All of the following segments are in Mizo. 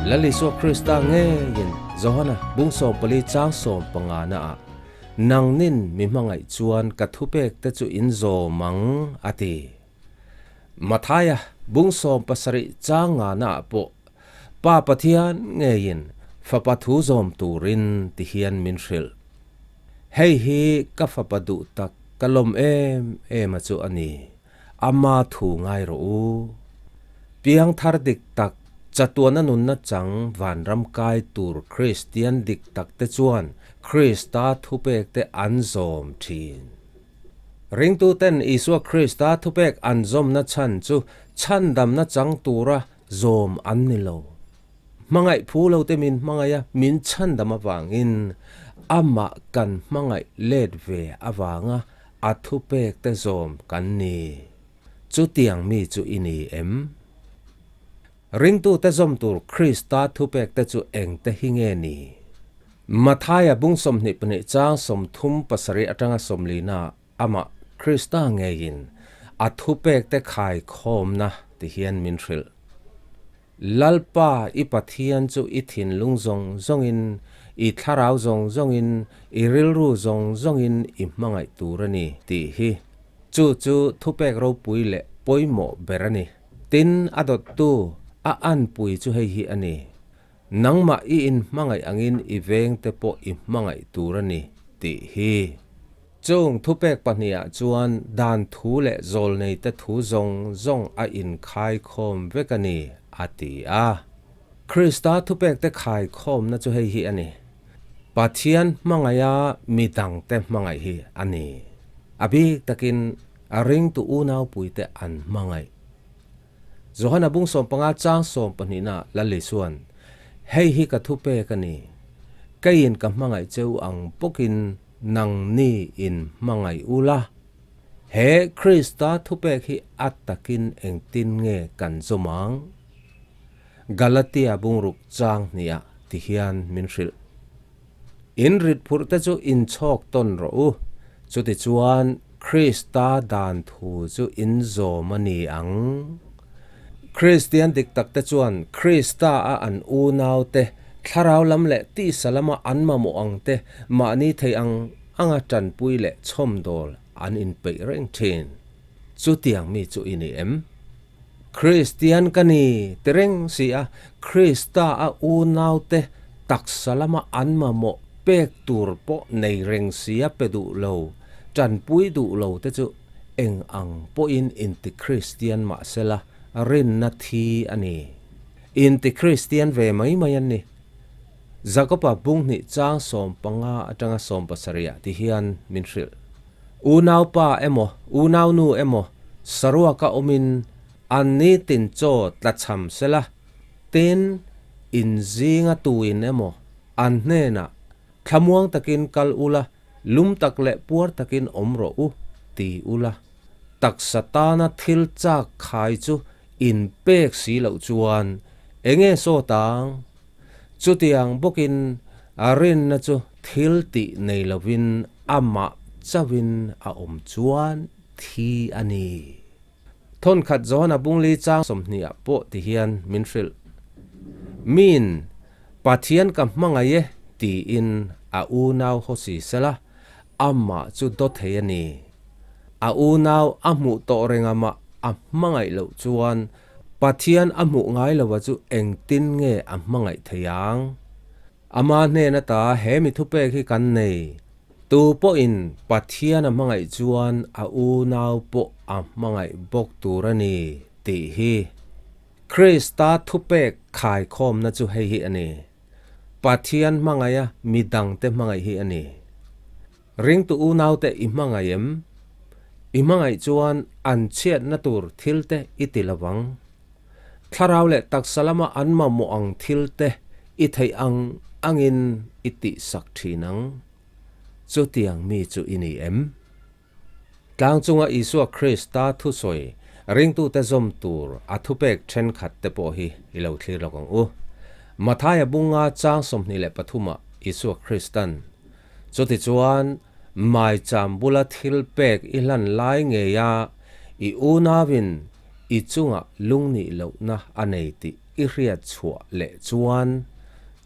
Lal Isua Krista ngeiin Johana bung 14 chang 15 naah, Nangnin mi hmangaih chuan ka thupek te chu in zawm ang, a ti. Mathaia bung 70 chang nga naah pawh Pa Pathian ngeiin Fapa thu zawm turin ti hian min hrilh. Hei hi ka Fapa duh tak ka lawm em em a chu a ni. Ama thu ngai rawh u. Piangthar dik tak, chatuana nunna chang vanram kai tur Kristian dik tak te chuan Krista thupekte an zawm thin. Ringtuten Isua Krista thupek an zawmna chhan chu chhandamna chang tura zawm an ni lo. Hmangaih phu lo te min hmangaih a, min chhandam avangin amah kan hmangaih let ve avanga a thupek te zawm kan ni. Chutiang mi chu i ni em? Ringtute zawm tur Krista thupek te chu engte hi nge ni? Mathaia bung 22 chang 37 atanga 40 ah amah Krista ngeiin a thupek te khaikhawmna ti hian min hrilh. Lalpa i Pathian chu i thinlung zawng zawngin, i thlarau zawng zawngin, i rilru zawng zawngin i hmangaih tur a ni tih hi. Chu chu thupek ropui leh pawimawh ber a ni. Tin, a dawttu, a anpui chu hei hi a ni. Nangmah i inhmangaih angin i vengte pawh i hmangaih tur a ni tih hi. Chung thupek pahnihah chuan dan thu leh zawlneite thu zawng zawng a inkhaikhawm vek a ni, a ti a. Krista thupekte khaikhawmna chu hei hi a ni, Pathian hmangaiha mi dangte hmangaih hi a ni. A bik takin a ringtu unaupuite an hmangaih. Johana bung 15 chang 12 na Lali chuan, Hei hi ka thupek a ni, keiin ka hmangaih cheu ang bawkin Nangni in hmangaih ula, he Krista thupek hi a takin engtin nge kan zawm ang? Galatia bungruk chang hniah ti hian min hrilh. In rit phurh te chu in chhawk tawn rawh u, chutichuan Krista dan thu chu in zawm a ni ang. Kristian dik tak te chuan Krista a an unau te thlarau lam leh tisa lama an mamawh ang te mahni thei ang anga tanpui leh chhawmdawl an inpeih reng thin. Chutiang mi chu i ni em? Kristian ka ni ti reng si a, Krista a unau te taksa lama an mamawh pek tur pawh nei reng si a pe duh lo, tanpui duh lo te chu Eng ang pawhin inti-Kristian mah sela, rinna thi a ni. Inti-Kristian ve mai mai an ni. Jakoba bung hnih chang 15 atanga 70 ah ti hian min hrilh. Unaupa emaw, unaunu emaw saruaka awmin an nitin chaw tlachham sela, tin, inzinga tuin emaw an hnenah thlamuang takin kal ula, Lum tak leh puar takin awm rawh u, ti ula. Taksa tana thil chak khai chu in pek si loh chuan enge saw tang? Chutiang bawkin a rinna chu thil tih nei lovin amah chauhin a awm chuan thi a ni. Thawnkhat Johana bungli chang 20 ah pawh ti hian min hrilh. Miin Pathian ka hmangaih e tiin a unau haw si sela, amah chu daw thei a ni. A unau a hmuh tawh renga mah a hmangaih loh chuan Pathian a hmuh ngai lova chu engtin nge a hmangaih thei ang? Ama hnen ata he mi thupek hi kan nei. Tu pawhin Pathian a hmangaih chuan a unau pawh a hmangaih bawk tur a ni tih hi. Krista thupek khaikhawmna chu hei hi a ni, Pathian hmangaiha mi dangte hmangaih hi a ni. Ringtu unaute i hmangaih em? I hmangaih chuan an chhiatna tur thilte i ti lo vang. Thlarau leh taksa lama an mamawh ang thilte i theih ang angin i tihsak thin ang. Chutiang mi chu i ni em? Tlang chunga Isua Krista thusawi ringtute zawm tur a thupek thenkhat te pawh hi i lo thlir lawk ang u. Mathaia bunga chang 23 ah Isua Kristan, Chutichuan, maicham bula thil pek i hlan lai ngeia i unauin i chungah lungnih lohna a nei tih. i hriat chhuah leh chuan,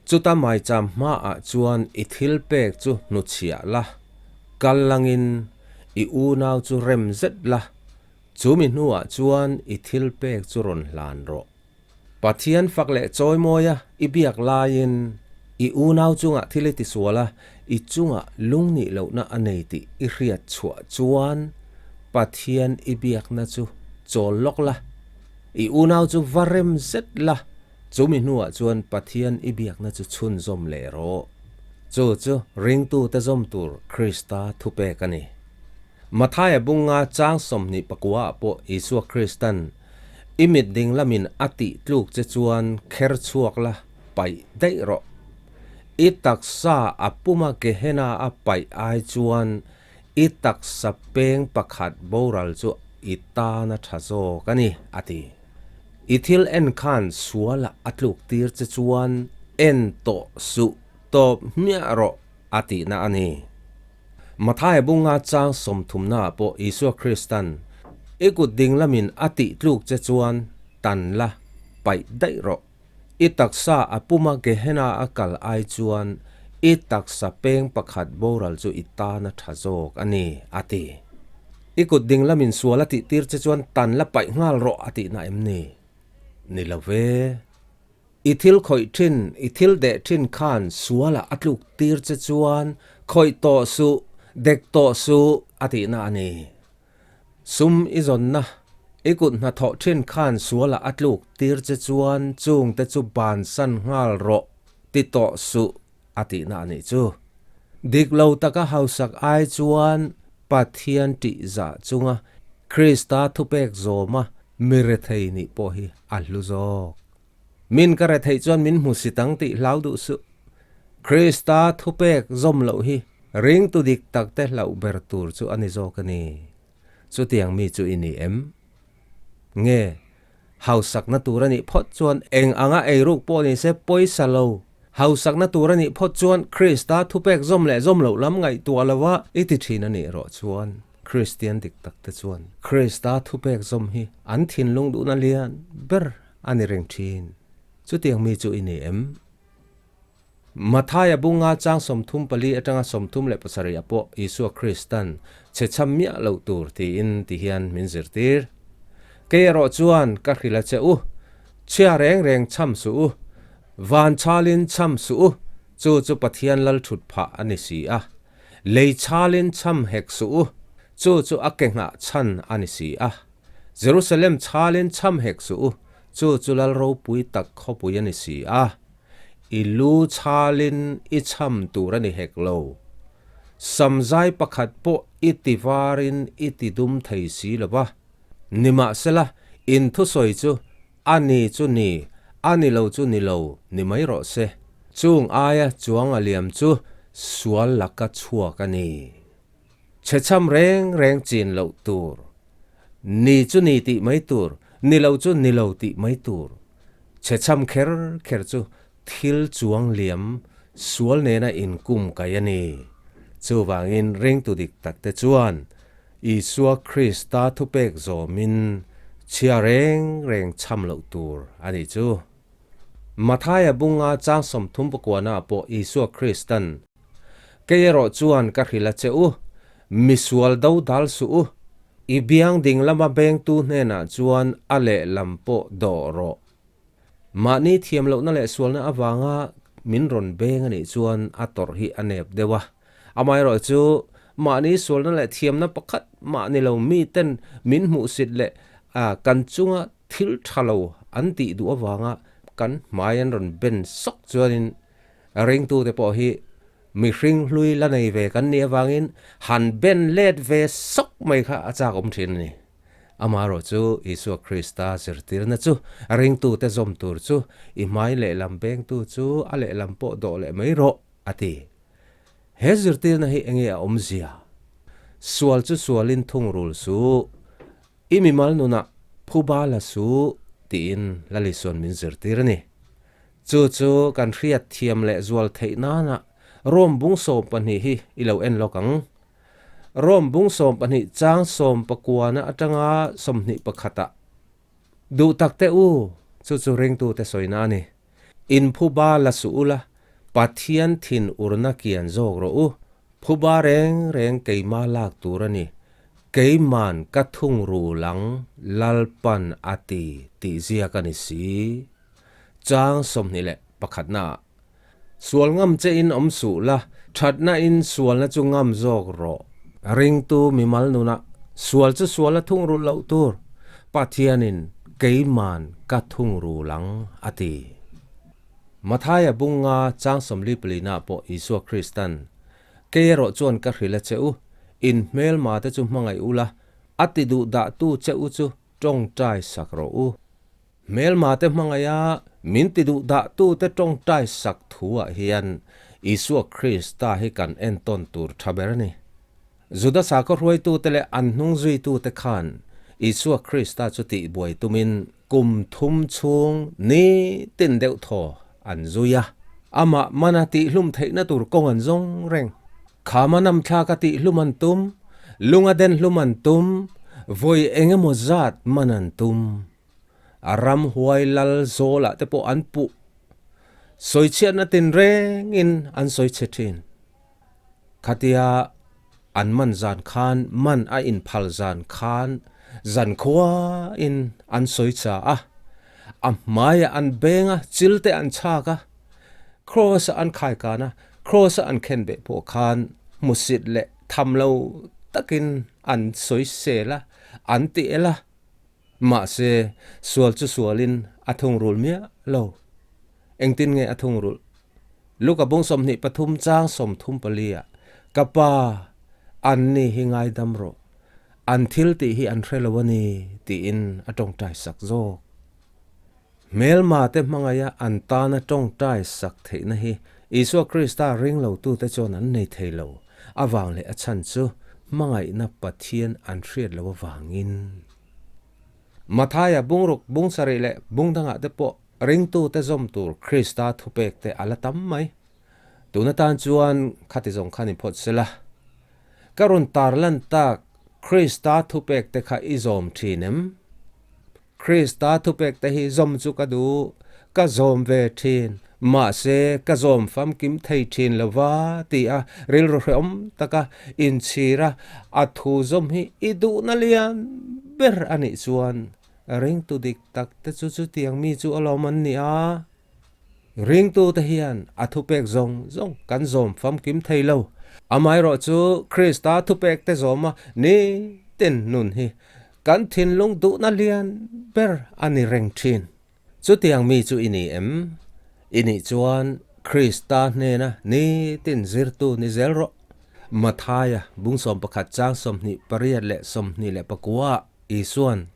chuta maicham hmaah chuan i thil pek chu hnuchhiah la, kal langin i unau chu rem zet la, chumi hnuah chuan i thil pek chu rawn hlan rawh. Pathian fak leh chawimawia i biak laiin i unau chungah thil i tisual a, i chungah lungnih lohna a nei tih i hriat chhuah chuan Pathian i biakna chu chawl lawk la, i unau chu va rem zet la, chumi hnuah chuan Pathian i biakna chu chhunzawm leh rawh. Chu chu ringtute zawm tur Krista thupek a ni. Mathaia bunga chang 29 ah pawh Isua Kristan, I mit ding lamin a tih tluk che chuan kher chhuak la, paih daih rawh. I taksa a puma Gehenna a paih ai chuan i taksa peng pakhat boral chu i tan a tha zawk a ni, a ti. I thil en khan sualah a tluk tir che chuan en tawh suh tawp hmiah rawh, a tihna a ni. Mathaia bunga chang sawmthumnaah pawh Isua Kristan, I kut ding lamin a tih tluk che chuan tan la, paih daih rawh. I taksa a puma Gehenna a kal ai chuan i taksa peng pakhat boral chu i tan a tha zawk a ni, a ti. I kut ding lamin sual a tih tir che chuan tan la paih nghal rawh a tihna em ni? Ni lo ve. I thil khawih thin, i thil deh thin khan sualah a tluk tir che chuan khawih tawh suh, dek tawh suh a tihna a ni. Sum i zawnna, i kut hnathawh thin khan sualah a tluk tir che chuan chungte chu bansan nghal rawh ti tawh suh a tihna a nih chu. Dik lo taka hausak ai chuan Pathian tihzah chunga Krista thupek zawma mi rethei nih pawh hi a hlu zawk. Min ka retheih chuan min hmu si tang tih hlau duh suh. Krista thupek zawm loh hi ringtu dik tak te hlauh ber tur chu a ni zawk a ni. Chutiang mi chu i ni em? Nge, hausakna tur a nih phawt chuan eng anga eiruk pawh ni se pawisa lo. Hausakna tur a nih phawt chuan Krista thupek zawm leh zawm loh lam ngaihtuah lova i ti thin a nih erawh chuan Kristian dik tak te chuan Krista thupek zawm hi an thinlung duhna lian ber a ni reng thin. Chutiang mi chu i ni em? Mathaia bunga chang 34 atanga 37 ah pawh Isua Kristan chhe chham miah loh tur tiin ti hian min zirtir. Kei erawh chuan ka hrilh a che u, chhia reng reng chham suh u, van chhalin chham suh u, chu chu Pathian lal thut phah a ni si a. Lei chhalin chham hek suh u, chu chu a ke nghah chhan a ni si a. Jerusalem chhalin chham hek suh u, chu chu lal ropui tak khawpui a ni si a. I lu chhalin i chham tur a ni hek lo. Samzai pakhat pawh i ti varin i ti dum thei si lo va. Nimahsela, in thusawi chu a ni chu ni, a ni lo chu ni lo ni mai rawh se. Chung aia chuang a liam chu sual laka chhuak a ni. Chhechham reng reng chin loh tur. Ni chu ni tih mai tur, ni lo chu ni lo tih mai tur. Chhechham kher kher chu thil chuang liam sual nena inkum kai a ni. Chuvangin ringtu dik takte chuan Isua Krista thupek zawmin chhia reng reng chham loh tur a nih chu. Mathaia bunga chang 39 ah pawh Isua Kristan, Kei erawh chuan ka hrilh a che u, misual do dal suh u, i biang ding lama bengtu hnenah chuan a lehlam pawh dawh rawh. Mahni thiam lohna leh sualna avanga min rawn beng a nih chuan a tawrh hi a nep deuh a. Amaherawhchu, mahni sualna leh thiamna pakhat mah ni lo miten min hmuhsit leh kan chunga thil tha lo an tih duh avanga kan hmai an rawn ben sawk chuanin ringtute pawh hi mihring hlui la nei ve kan nih avangin han ben let ve sawk mai kha a chak awm thin a ni. Amaherawh chu Isua Krista zirtirna chu ringtute zawm tur chu i hmai lehlam bengtu chu a lehlam pawh dawh leh mai rawh, a ti. He zirtirna hi enge a awmzia? Sual chu sualin thungrul suh, i mimal nunah phuba la suh tiin Lalisuan min zirtir a ni. Chu chu kan hriat thiam leh zual theih nana Rom bung 12 hi i lo en lawk ang. Rom bung 12 chang 19 na atanga 21 ah, Duh tak teh u, Chu chu ringtute sawina a ni. In phuba la suh ula, Pathian thin urna kian zawk rawh u. Phuba reng reng keima lak tur a ni. Keiman ka thung ru lang Lalpan a ti tih ziak a ni si. Chang 21 naah. Sual ngam che in awm suh la, thatna in sualna chu ngam zawk rawh. Ringtu mimal nunah sual chu sual a thungrulh loh tur, Pathianin keiman ka thungrul ang a ti. Mathaia bunga chang 44 naah pawh Isua Kristan, Kei erawh chuan ka hrilh a che u, in hmelma te chu hmangaih ula, a ti duh dahtu che u chu tawngtai sak rawh u. Hmelma te hmangaiha min ti duh dahtute tawngtai sak thuah hian Isua Krista hi kan entawn tur tha ber a ni. Juda sakhaw hruaitute leh an hnung zuitute khan Isua Krista chu tihbuai tumin kum thum chhung ni tin deuh thaw an zui a. Amah mana tihhlum theihna tur kawng an zawng reng. Khama namthlaka tihhlum an tum, lunga denhlum an tum, vawi engemaw zat man an tum. A ramhuai lal zawlah te pawh an puh. Sawichhiatna tinrengin an sawi chhe thin. Khatia an man zan khan man a inphal zan khan zankhuain an sawi cha a, a hmaiah an beng a, chil te an chhak a, kraws a an khaikan a, kraws a an khenbeh pawh khan hmusit leh tham lo takin an sawi sel a, an ti el a. Mahse, sual chu sualin a thungrul miah lo. Engtin nge a thungrulh? Luka bung 23 chang 34 ah, Ka Pa, anni hi ngaidam rawh. An thil tih hi an hre lo a ni, tiin a tawngtai sak zawk. Hmelma te hmangaiha an tana tawngtai sak theihna hi Isua Krista ring lotute chuan an nei thei lo avang leh a chhan chu hmangaihna Pathian an hriat lo avangin. Mathaia bungruk, bung sarih leh bung dangah te pawh ringtute zawm tur Krista thupek te a la tam mai. Tun atan chuan khati zawng khan i phawt sela. Ka rawn tarlan tak Krista thupek te kha i zawm thin em? Krista thupek te hi zawm chu ka duh, ka zawm ve thin, mahse ka zawm famkim thei thin lo va ti a rilru hrehawm taka inchhir a, a thu zawm hi i duhna lian ber a nih chuan ringtu dik tak te chu chutiang mi chu alawm an ni a. Ringtute hian a thupek zawng zawng kan zawm famkim thei lo. Amaherawh chu Krista thupek te zawma nitin nun hi kan thinlung duhna lian ber a ni reng thin. Chutiang mi chu i ni em? I nih chuan Krista hnena nitin zirtu ni zel rawh. Mathaia bung 11 chang 28 leh 29 ah Isuan,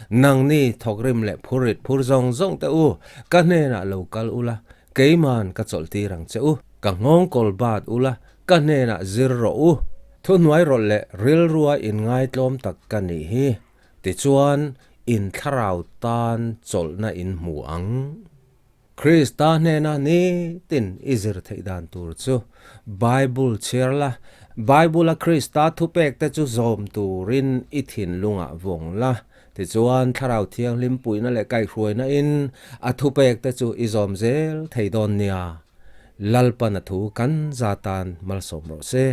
Nangni thawkrim leh phurrit phur zawng zawng te u, ka hnenah lo kal ula, keiman ka chawlhtir ang che u. Ka nghawng kawl bat ula, ka hnenah zir rawh u. Thuhnuai rawlh leh rilrua inngaitlawm tak ka nih hi. Tichuan, in thlarau tan chawlhna in hmu ang. Krista hnena nitin i zir theih dan tur chu Bible chhiar la, Bible-a Krista thupekte chu zawm turin i thinlungah vawng la. Tichuan, Thlarau Thianghlim puihna leh kaihhruaina in a thupekte chu i zawm zel thei dawn nia. Lalpan a thu kan za tan malsawm rawh se.